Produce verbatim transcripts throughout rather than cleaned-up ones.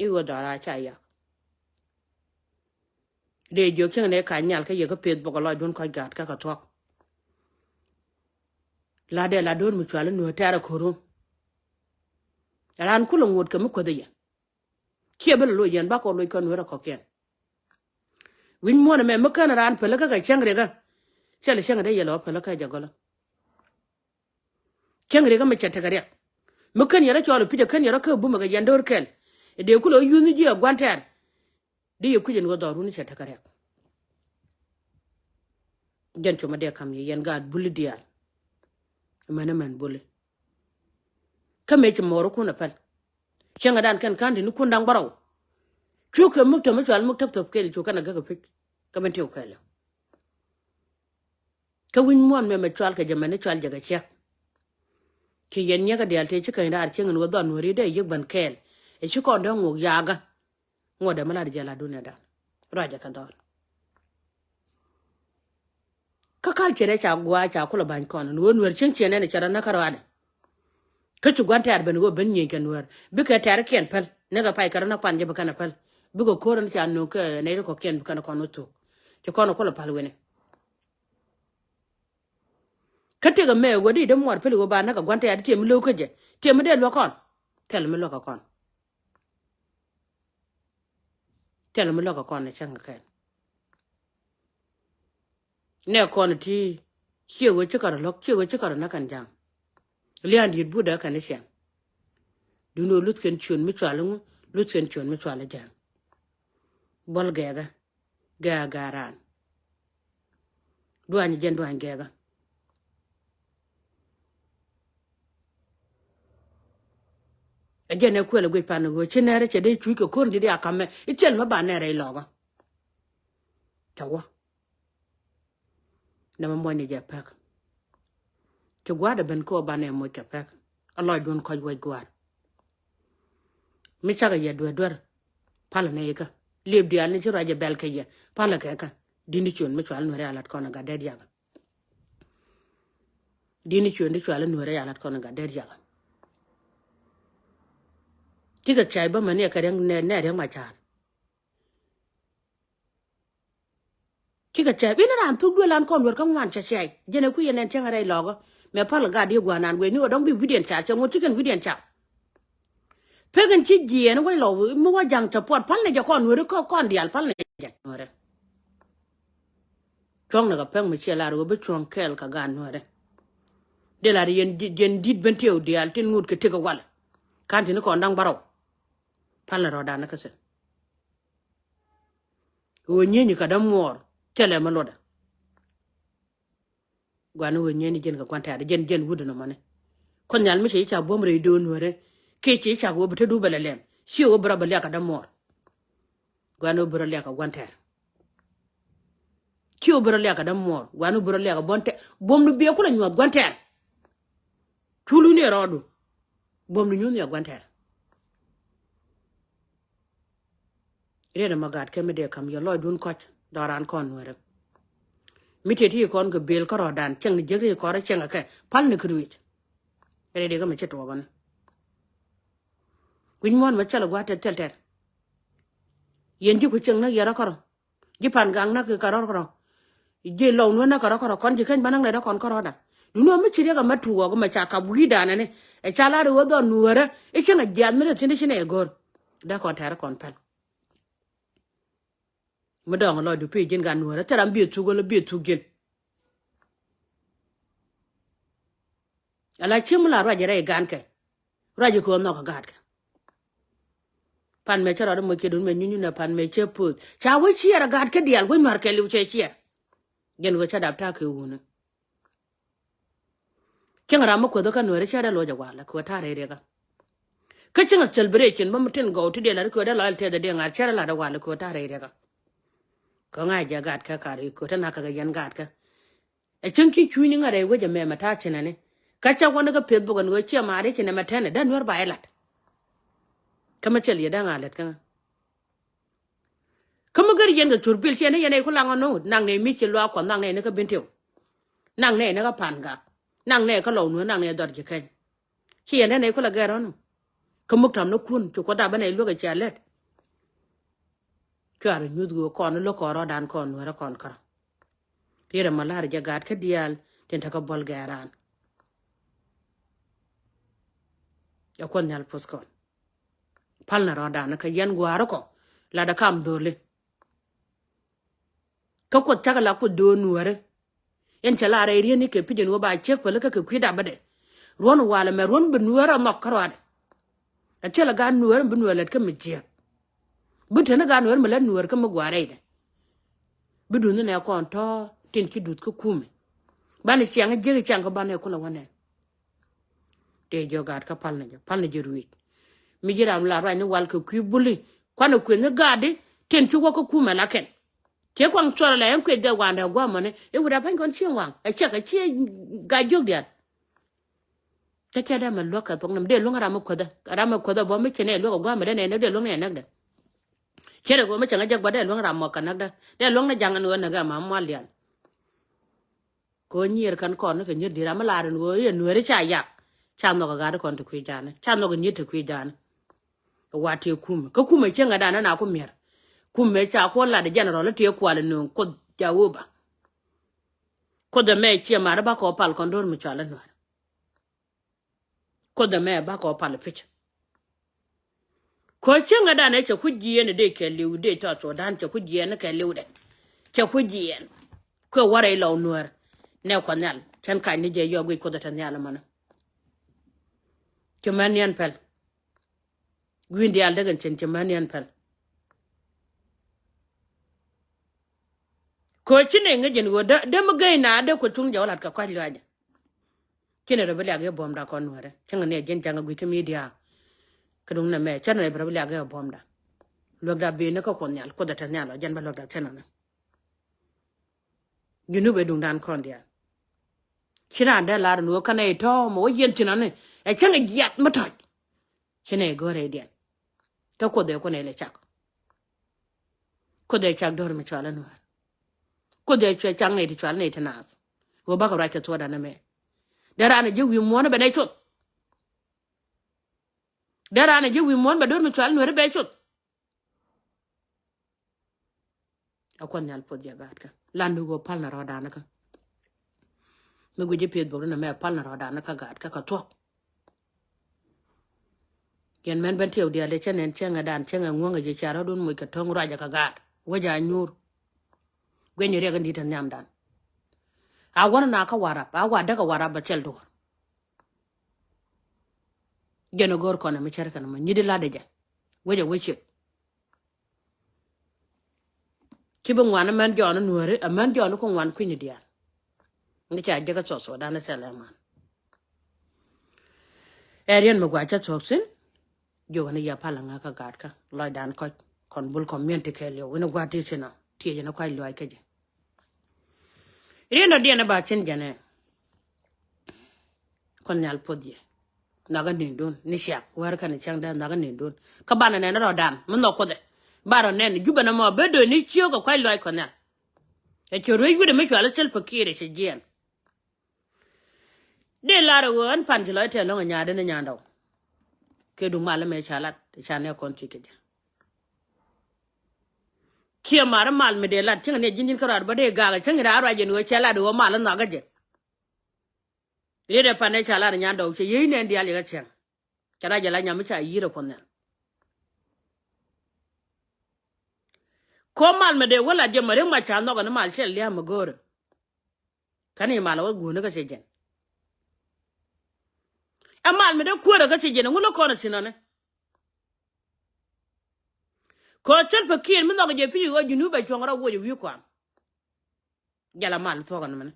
i̱ ɣöö dhɔra ca yak. Dee jiök cäŋ nɛ ka nyal kä yɛ kä peth bok a lɔcdun kɔc gaat kä kɛ thuɔ̱k. La dee la do̱r mi cual i̱ nuɔ̱ɔ̱r tɛ̈r a ko̱ru. Raan kulɛ ŋot kɛ mi kuäth i̱ yɛ. Ciɛ bi lɛ loc yɛn bakɔ loc kɔn nueer a kɔkiɛn. Wi̱ny muɔ̱ɔ̱n ɛmɛ mi kän raan pälikä kɛ cäŋ riɛkä. Cɛ lɛ cäŋ dee yɛ lɛ wä pälikä jɛ gɔlä. Cäŋ riɛkä mi cɛ tekɛ riɛk. Mi kän yɛ rɔ cɔl ɛ pi̱c ɛ kän yɛ rɔ kä bumɛ kɛ yɛn do̱r kɛl. Ɛ dee kulɛ wä yuthni ji̱ ɛ gua̱n tɛ̈r. Di yɛ kui̱c ɛn ɣöö dhɔrun cɛ tekɛ riɛk. Jɛn cumä dee ka̱m yɛ yɛn gaat buli diaal. Mɛn ɛ mɛn buli. Kä mëë ci mɔɔrikun ɛ päl. Cieŋädan kɛn ka̱n di̱t nikun da̱ŋ bärɔw. Cukɛ muk te mi cual muk täp thop kɛl cukɛ kɛn a gäk ɛ pi̱c. Kä ben tiw kɛɛl. Kä wi̱ny muɔ̱ɔ̱n mɛmɛ cual kɛ jɛ mɛn i̱ cual jɛ kɛ ciɛk. Ci yɛn nyiäkä diaal tëë ci käny raar cieŋ in wä dhɔn nuääri dee yiëk bän kɛɛl. Ɛ ci kɔn dee ŋuɔk yakä. Ŋuɔ̱t dee mi lat jɛ la duniadan. Ruacɛ kɛ dhɔl. Kä culture ca gua̱a̱ ca kulɛ ba̱ny kɔn ni ɣöö nueer cieŋ ciɛ nɛn cɛ rɔ näk kä rɔadɛ. Kä ci gua̱n tɛ̈r ben ɣöö ben nyieny kɛ nueer bikɛ tɛ̈r kiɛn päl nikɛ pay kɛ rɔ näk pan jɛ bi kɛn ɛ päl. Bikɛ ko̱r ni ca nöŋ kɛ nɛy ti kɔ̱kiɛn bi kɛn ɛ kɔn wä thuk. Ci kɔn ɛ kulɛ päl wi̱ni. Kä tëkɛ mɛ ɣöö di dee muɔɔr päl ɣöö ba näk kɛ gua̱n tɛ̈r tiɛ mi lo̱k kä jɛ tiɛ mi dee luäk kɔn. Thil mi luäk kɛ kɔn. Thil mi luäk kɛ kɔn ni cäŋ kɛ kɛn. Nɛ kɔn ti ciɛ ɣöö ci kärɔ lo̱k ciɛ ɣöö ci kärɔ näk kɛn ja̱ŋ. Lia̱a̱n di̱i̱t but dee kɛn i̱ ciaŋ. Duundɛ ɣöö luth kɛn ciöön mi cual iŋu luth kɛn ciöön mi cual i̱ ja̱ŋ. Buɔl gɛɛkä gɛɛkä gɛɛk raan. Duany jɛn duany gɛɛkä. Ɛ jɛn ɛ kuɛl ɛ guic pan ɛ ɣöö ci nɛɛrɛ cɛ dee cuc kɛ ko̱r di̱t ya ka̱mɛ i̱ thil mi ba nɛɛrɛ ilɔkä. Cɛ wä. Nɛmɛ muɔ̱nyni jɛ pek. Ci gua̱a̱r dee ben kä ɣöö banɛ moc kɛ pek. A lɔcdun kɔc wec gua̱a̱r. Mi cakɛ yɛ duer duer. Palä nɛy kä liep diaal ni ci ruac jɛ bɛl kɛ yɛ palä kɛ kä. Di̱t ni ciöön mi cual nueeri a lat kɔn a gat dɛt yakä. Di̱t ni ciöön di cual nueeri a lat kɔn a gat dɛt yakä. Cikɛ cay bä mɛn yɛ kɛ riɛŋ nɛ nɛ riɛŋ ma ca̱a̱n. Cikɛ cɛp in raan thuk duel an kɔn luer kä ŋuan cɛ cɛy jɛn ɛ kui̱ yɛn ɛn cäŋ rɛy lɔkä. Mɛ pal gat diɛ gua̱a̱r nan guecni ɣä dɔ̱ŋ bi wi̱diɛn ca cɛ ŋut cikɛn wi̱diɛn ca. Pek in ci jiɛɛn wec lɔ mi wä ja̱ŋ cɛ puɔt pal ni jɛ kɔn nueri kä kɔn diaal pal ni jɛ nueri. Cuɔ̱ŋ ni kɛ pek mi ciɛ lar ɣöö bi cuɔ̱ŋ kɛɛl kɛ gaat nueri. Dee lar yɛn yɛn di̱t ben tiɛw diaal tin ŋut kɛ tëk kɛ wal. Kan tini kɔn da̱ŋ bärɔw. Pal ni rɔɔdan ni kä thi̱n. Ɣöö nyieeny kɛ dämuɔɔr thilɛ mi luɔtdä. Gua̱n ɣöö nyieeny jɛn kɛ gua̱n tɛ̈r jɛn jɛn wut nɔmɔni. Kuoth nhial mi ci ca buɔ̱m rɛy do̱o̱n nueeri kiɛ ci ca kɛ ɣöö bi te dup bɛ lɛ lɛm ci ɣöö bi rɔ bɛ liak kɛ dämuɔɔr. Gua̱n ɣöö bi rɔ liak kɛ gua̱n tɛ̈r. Ci ɣöö bi rɔ liak kɛ dämuɔɔr gua̱n ɣöö bi rɔ liak kɛ buɔ̱n tɛ̈r buɔ̱mdu biɛ kulɛ nyuɔ̱th gua̱n tɛ̈r. Culu ni rɔɔdu buɔ̱mdu nyuth ni ɛ gua̱n tɛ̈r. Riet ɛmɔ gat kɛ mi dee ka̱m yɛ lɔcdun kɔc dɔ̱ran kɔn nueeri. Mi tëë ti kɔn kɛ bel kärɔ̱dan cieŋ ni jiäk ri kɔrä cieŋ kɛ pal ni kɛ ruic. Riet ikɛ mi ci tuɔɔk ɛn. Wi̱c muɔ̱ɔ̱n mɛ cäl ɛ gua̱a̱t tɛt thil tɛt. Yɛn ji̱ ku cieŋ näk yɛ rɔ kärɔ̱. Ji̱ pan gak näk kɛ rɔ̱ kärɔ̱. Ji̱ lɔw nueer näk kɛ rɔ̱ kärɔ̱ kɔn ji̱ keny bä näk nɛy rɔ kɔn kärɔ̱dan. Duundɛ mi ci riɛk ɛmɛ tuɔɔk ɛmɛ ca kap wi̱i̱dan ɛni ɛ ca lar ɛ ɣöö dhɔn nueerä i̱ cieŋ ɛ jiath mi rɛ thi̱n i̱ ci nɛy ɛ go̱r. Dee kɔn tɛ̈r kɔn päl. Mi dɔ̱ŋ lɔcdu pi̱i̱ ji̱n gan nueerä thil ram biɛ thuk ɣöl biɛ thuk ji̱n. Ala ciem mi la ruac rɛy gankɛ. Ruac kɛ ɣöö nhɔk kɛ gaatkɛ. Pan mɛ cä rɔɔdɛ moc kiɛ dun mɛ nyunyun ɛ pan mɛ cä puɔth ca wec ciɛɛr ɛ gaatkä diaal wec nua̱r kɛɛliw cɛ ciɛɛr. Jɛn ɣöö cä dap ta̱a̱ kɛ wuni. Cäŋ ram mi kuäthä kä nueeri cä dee loc ɛ walɛ kɛ ɣöö ta̱a̱ rɛy riɛkä. Kä cäŋ celebration bä mi tin gɔw ti diɛl lat kɛ ɣöö dee lɔc tɛth ɛ dee ŋa̱r cä dee lat ɛ walɛ kɛ ɣöö ta̱a̱ rɛy riɛkä. Kɛ ɣöö ŋa̱c jɛ gaatkä kar kɛ ɣöö te na̱k kɛ kɛ yɛn gaatkä. Ɛ cäŋ ci cuucni ŋa̱t rɛy wec ɛmɛ mɛ ta̱a̱ cinɛni. Kä cä wä ni kä Facebook ɛn ɣöö ciɛ maari cinɛ mɛ tɛnɛ dee nueer ba yɛ la̱t. Kä mi thil yɛ dee ŋa̱ lät kä ŋa̱. Kä mi gär yɛn kɛ cur bil ciɛ ni yɛn ɛ ku laŋ ɔnɔ naŋ nɛ mi ci luaak kuɔth naŋ nɛ ni kä bin tiw. Naŋ nɛ ni kä pa̱a̱n gak. Naŋ nɛ kä lɔw nueer naŋ nɛ dhɔr ji̱ keny. Ci yɛn dee nɛy kulɛ gɛr ɔ̱nu. Kä muk ta̱m ni kun ci kuɔth dap bä nɛy luäk ɛ cia lät. Cuarɛ nyuth ɣöö kɔn lo̱k kɔn rɔɔdan kɔn Nuäärä kɔn kärä. Riet ɛmɔ la̱rä jɛ gaat kä diaal tin te kä buɔl gɛɛran. Ɛ Kuoth Nhial puɔth kɔn. Pal ni rɔɔdan kä yɛn gua̱a̱rä kɔ. Latdä kam dho̱li. Kä Kuoth cakɛ la Kuoth do̱o̱n Nuäärä. Yɛn cɛ la rɛy riet ni kɛ pi̱c ɛn ɣöö ba ciek päli kä kɛ kui̱ dapdɛ. Ruɔ̱n walɛ mɛ ruɔ̱n bi Nuäärä nhɔk kä ruaadɛ. Ɛ thilɛ gaat Nuäärä mi bi Nuäär lät kä mi jiääk. Bi te ni gaat Nuäärä mi lät Nuäär kä mi gua̱a̱r rɛydɛ. Bi duth ni nɛ kɔn tɔ̱ tin ci duth kä kumɛ. Banɛ ciaŋ jiäk ciaŋ kä banɛ kulɛ wä nɛn. Tëë jiök gaat kä pal ni jɛ, pal ni jɛ ruëëc. Mi ji̱ ram la ruac ni wal kɛ kui̱ buli. Kuanɛ kuëth ni gaatdi tin ci wä kä kumɛ la kɛn. Ciɛ kuaŋ cuɔl lɛ ɛn kuëth jɛ waŋdɛ gua̱a̱mɔni i̱ wi̱cdɛ pa̱ny kɔn cieŋ waŋ ɛ ciɛk ɛ ciɛ gat jiök diaal. Cä cɛ dee mɛ luäk kɛ thuɔ̱k ni mi dee luäŋ ram mi kuäthä, ram mi kuäthä bä mi ci nɛ luäk ɛ gua̱a̱mɛ dee nɛ dee luäŋ nɛ näkdɛ. Cɛ rɛ ɣöö mi cɛ ŋä jek bä dee luäŋ ram mɔ kɛ näkdä, dee luäŋ ni jaŋ ɛn ɣöö näk ɛ mam mual diaal. Kɛ ɣöö nyier kɛn kɔn ni kɛ nyier di̱t ram mi laar ɛn ɣöö yɛ Nuääri ca yak. Ca nhɔk ɛ gaat kɔn ti kui̱ ja̱a̱ni, ca nhɔk ɛ nyier ti kui̱ ja̱a̱ni. Wa tiɛ kumɛ kä kumɛ cieŋɛ dan na ku mier. Kumɛ ca kuɔ lat ɛ general tiɛ kual ɛ nööŋ Kuoth Jawoba. Kuoth ɛmɛ ciɛ mat ba kɔ pal kɔn do̱r mi cɔal ɛ Nuäär. Kuoth ɛmɛ ba kɔ pal pi̱c. Kɔ cieŋɛ dan ɛ cɛ ku jiɛɛn ɛ dee kɛ liw dee tɔt Sudan cɛ ku jiɛɛn kɛ liw dɛ. Cɛ ku jiɛɛn. Kuɛ warɛ ilɔw Nuäär. Nɛ Kuɔth Nhial cɛn kac ni jɛ yɔɔk guic Kuoth ɛ te nhial ɛmɔni. Ci män niɛn pɛl. Wi̱i̱n diaal däk ɛn cin ci män yɛn päl. Kɛ ɣöö ci nɛy ŋäc ɛn ɣöö dee, dee mi gey na dee Kuoth cuŋ jɛ wä lat kɛ kɔc luaacdɛ. Ci nɛy rɔ bi liak yɛ buɔ̱mda kɔn Nuäärä. Cäŋ ni ɛ ji̱n ja̱ŋ ɛ gui̱c kä midia. Kä duŋ nɛmɛ cä nɛy rɔ bi liak yɛ buɔ̱mda. Luäkda ben ni kä Kuoth Nhial, Kuoth ɛ te nhial ɔ jɛn bä luäkda thi̱n ɔni. Junub ɛ duŋdan kɔn diaal. Ci raan dee lar ɛn ɣöö kä nɛy tɔ̱ mɛ wä yiɛn thi̱n ɔni. Ɛ cäŋ ɛ jiath mi tɔ̱c. Ci nɛy go̱o̱rɛ idiɛn. Kä Kuoth ɛ kun ɛ lɛ cak. Kuoth ɛ cak do̱r mi cɔal ɛ Nuäär. Kuoth ɛ cak nɛy ti cɔal nɛy ti naath. Ɣöö bakɛ ruac kɛ thuɔɔdan ɛmɛ. Dee raan ɛ ji̱ wi̱i̱ muɔ̱ɔ̱n ɛ bɛ nɛy cuth. Dee raan ɛ ji̱ wi̱i̱ muɔ̱ɔ̱n bɛ do̱r mi cɔal ɛ Nuäär ɛ bɛ cuth. A Kuoth Nhial puɔth jɛ gaatkä. Lan ni ɣöö pal ni rɔɔdan kä. Mi guic ji̱ pieth bok ni mɛ pal ni rɔɔdan kä gaatkä kɛ thuɔ̱k. Yɛn mɛn ben tiɛw diaal cä nɛn cäŋɛ dan cäŋɛ ŋuäŋɛ ji̱ ca rɔɔdun moc kɛ to̱ŋ ruacɛ kɛ gaat. Wec a nyuur. Guiɛny riɛk in di̱t ɛ nhiamdan. A wän na kä Warap, a wa däk ɛ Warap bɛ thil duɔ̱ɔ̱r. Jɛn ɛ go̱o̱r kɔn ɛ mi cär kɛn mɔ nyi di lat ɛ jɛ. Wec ɛ wec ciek. Ci bi ŋuan män jɔɔn Nuääri, ɛ män jɔɔn ku ŋuan kui̱ni diaal. Ni ca jek kä South Sudan thilɛ man. Ɛ riɛn mi gua̱c cä thuɔ̱k thi̱n. Jiök ni ya pal ŋäk kä gaatkä lɔcdan kɔc kɔn bul community kɛɛliw in gua̱t ti thi̱n ɔ tiec in kɔc luaac kä ji̱. Riɛn dɔ̱diɛn ba thi̱n jɛn ɛ. Kuoth Nhial puɔth yɛ. Nhɔakä ni̱ndun ni ciak wär kɛn cäŋ dee nhɔakä ni̱ndun. Kä banɛ nɛn rɔɔdan mi nhɔk Kuoth ɛ. Ba rɔ nɛn Jubɛ nɔmɔ ben dööc ni ciök kɛ kuac luaac Kuɔth Nhial. Ɛ ci ruec wi̱cdɛ mi cual i̱ Salva Kiir ɛ ci jiɛɛn. Dee lar ɛ ɣöö ɛn pan ci lɔc tɛɛr lɔ̱ŋ ɛ nyaadɛ ni nyandɔw. Kɛ duŋ mal ɛmɛ ca lat ca nɛ kɔn thiec kɛ jɛ. Kiɛ mar mal mi dee lat cäŋ ni ji̱n ji̱n kä ruaar bä dee gak cäŋ ni raa ruac jɛn ɣöö cɛ lat ɣöö mal in nhɔakä jɛ. Riet ɛ pan ɛ ca lar nyandɔw cɛ yiey nɛn diaal yɛ kä cäŋ. Ca raa jɛ la nyam mi ca yi̱i̱r ɛ Kuɔth Nhial. Ko̱ mal mi dee wä lat jɛ mɛ ri mac ca nhɔk ɛn mal cɛ lia̱a̱ mi go̱o̱rɛ. Kä ni mal wä guuni kä ci jɛn. Ɛ mal mi dee kuäärä kä ci jɛn ŋu lä kɔn ɛ thi̱n ɔni. Kɛ ɣöö Salva Kiir mi nhɔk jɛ pi̱i̱ ɣöö Junub ɛ cuɔ̱ŋ rɔ wuɔc ɛ wi̱i̱ kuam. Jɛl a mal thuɔ̱k ɛn mɛni.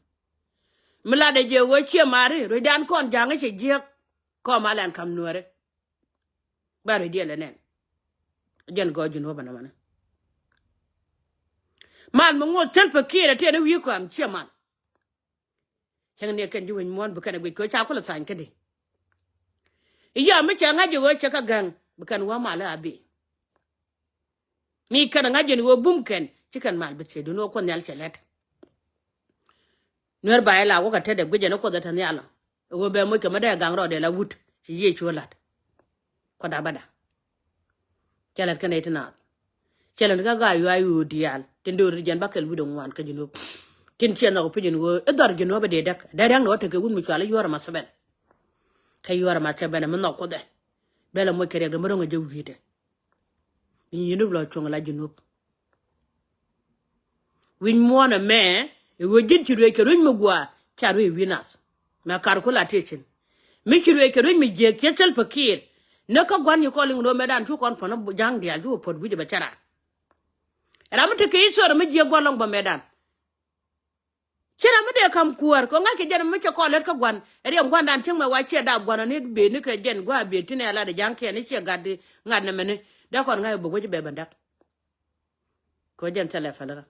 Mi lat ɛ jɛ ɣöö ciɛ mari ruecdan kɔn ja̱ŋ i̱ cɛ jiäk. Kɔn mal ɛn ka̱m Nuääri. Bɛ ruec diɛl ɛ nɛn. Jɛn gɔɔy Junub ɛn mɛni. Mal mi ŋoth Salva Kiir ɛ tiɛn i̱ wi̱i̱ kuam ciɛ mal. Cäŋ ni kɛn ji̱ wec muɔ̱ɔ̱n bi kɛn ɛ guic kɛ ca kulɛ thany kädi. I̱ mi cɛ ŋa̱c jɛ ɣöö cɛ kä gäŋ bi kɛn wä mal i̱ a bi. Mi kɛn ŋa̱c jɛ ni ɣöö bum kɛn ci kɛn mal bi thiecdun ɣöö Kuoth Nhial cɛ lɛt. Nuɛr ba ilak wä kɛ tetdɛ guic jɛ ni Kuoth ɛ te nhial ɔ ɣöö bɛ moc kɛ mi dee gaŋ rɔɔdɛ la wut ci Yecu la̱t. Kuɔth abada. Cɛ la̱t kɛn ɛ ti naath. Cɛ lɛn kä gaa yuay ɣöö diaal tin döör ti jɛn ba kɛl wi̱cdɛ ŋuan kä Junub. Tin ciɛ nhɔk pi̱c in ɣöö i̱ dhɔr Junub ɛ dee däk dee ria̱ŋ dee wä tekɛ wut mi cual i̱ yuɔr ɛma sɛbɛn. Kä yuɔr ɛma sɛbɛn ɛmi nhɔk Kuoth ɛ. Bɛl ɛ moc kɛ riɛk dee mi ro̱ŋ ɛ jɛ wi̱i̱dɛ. Ni Junub lɔ cuɔ̱ŋ la Junub. Wi̱ny muɔ̱ɔ̱n ɛmɛ i̱ ɣöö ji̱n ci ruëëc kɛ ruëëc mi gua̱a̱ ca ruëëc wi̱n nath. Mɛ kar ku la tiecin mi ci ruëëc kɛ ruëëc mi jiääk ciɛ Salva Kiir. Ni kä gua̱n nyi kɔn liŋ ro̱o̱mɛdan cu kɔn puɔ̱n ja̱a̱ŋ diaal cu puɔ̱t wi̱c bɛ cä raar. Ram mi te kɛ i̱ thöör mi jiääk gua̱n lɔŋ bä mɛtdan. Ci ram mi dee ka̱m kuäär kɛ ŋa̱ckɛ jɛn mi cɛ kɔn lät kä gua̱n. Riɛm gua̱ndan cieŋ mɛ wa ciɛ dap gua̱n ani biëëni kɛ jɛn gua̱a̱ biëët ti nɛ lat ja̱a̱ŋ kiɛn i̱ ciɛ gat di ŋa̱t nɛ mɛni. Dee kɔn ŋa̱c bɛ wec bɛ bɛ dak. Kɛ jɛn thilɛ pälikä.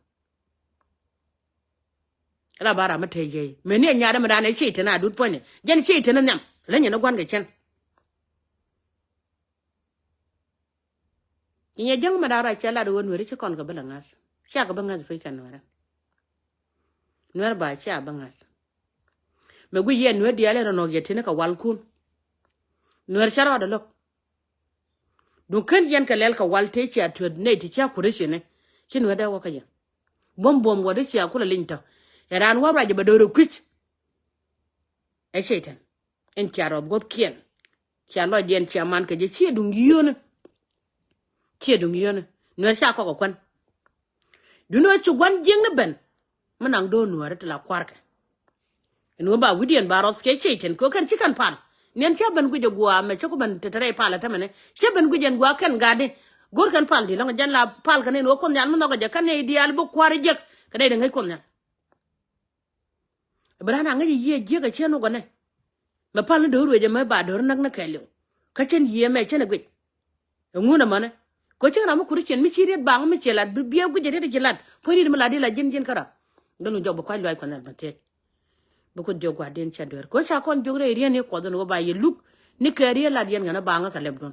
La ba ram mi te yey meni ɛ nyaat mi dan ɛ ciey teni a dut puɔ̱nyɛ jɛn ciey teni nhiam. Leny ni gua̱n kɛ cɛn. Ci nyɛ jäŋ mi dan ruac cɛ lat ɣöö Nuɛri ci kɔn kɛ bi lɛ ŋa̱th. Cia kɛ bi ŋa̱th pec kɛ Nuɛrä. Nuɛr ba cia bi ŋa̱th. Mɛ guic yɛ Nuɛr diaal in rɔ nɔk yɛ teni kɛ walkun. Nuɛr cɛ rɔɔdɛ lo̱k. Duŋ ken yɛn kɛ lɛl kɛ wal tëë cia tuet nɛy ti cia kurecini. Ci Nuɛr dee wä kä yɛ buɔ̱m buɔ̱m wä di cia kulɛ liny tɔ. Ɛ raan wä ruac bɛ do̱r ɛ kui̱c. Ɛ cɛy-tan in cia rɔth guɔ̱thkiɛn. Cia lɔcdiɛn cia man kɛ jɛ ciɛ duŋ yio̱ni. Ciɛ duŋ yio̱ni. Nuɛr ca kɔk ɛ kuän. Duundɛ ɣöö ci gua̱n jiäkni ben mi naŋ do̱r Nuääri ti la kua̱rkɛ. Ɛn ɣöö ba wi̱cdiɛn ba rɔth kiɛ cɛy-tan kɛ ɣöö kɛn ci kɛn pal. Niɛn cä ben guic ɛ gua̱a̱ mɛ cä ku ben te te rɛy pal ɛ tämɛni cä ben guic ɛn gua̱a̱ kɛn gatdi. Go̱r kɛn pal di̱t lɔ̱ŋ jɛn la pal kɛ nɛy ni ɣöö Kuoth Nhial mi nhɔk ɛ jɛ kä nɛy diaal bi kua̱r ɛ jek kɛ nɛy dee ŋäc Kuoth Nhial. Bi raan a ŋäc yiëë jiäk a ciɛ nhɔk ɛ nɛ. Mɛ pal ni do̱r wec ɛmɛ ba do̱r näk ni kɛɛliw. Kä cɛn yiëë mɛ cɛn ɛ guic. Ɛŋun ɛmɔnɛ kɛ cäŋ ram mi kuri ciɛn mi ci riet baŋ mi ci lat bi biɛ guic riet ci lat puɔ̱ny riet mi lat di la ji̱n ji̱n kä ram. Dee luny jɔk bi kuac luaac Kuɔth Nhial ben thiec. Bi Kuoth jiök gua̱a̱rdiɛn cɛ dueer kɛ ɣöö ca kɔn jiök rɛy riet ni Kuɔth ɛn ɣöö ba yɛ luk ni kɛ riet lat yɛn ŋän ɛ baŋä kɛ lɛpdun.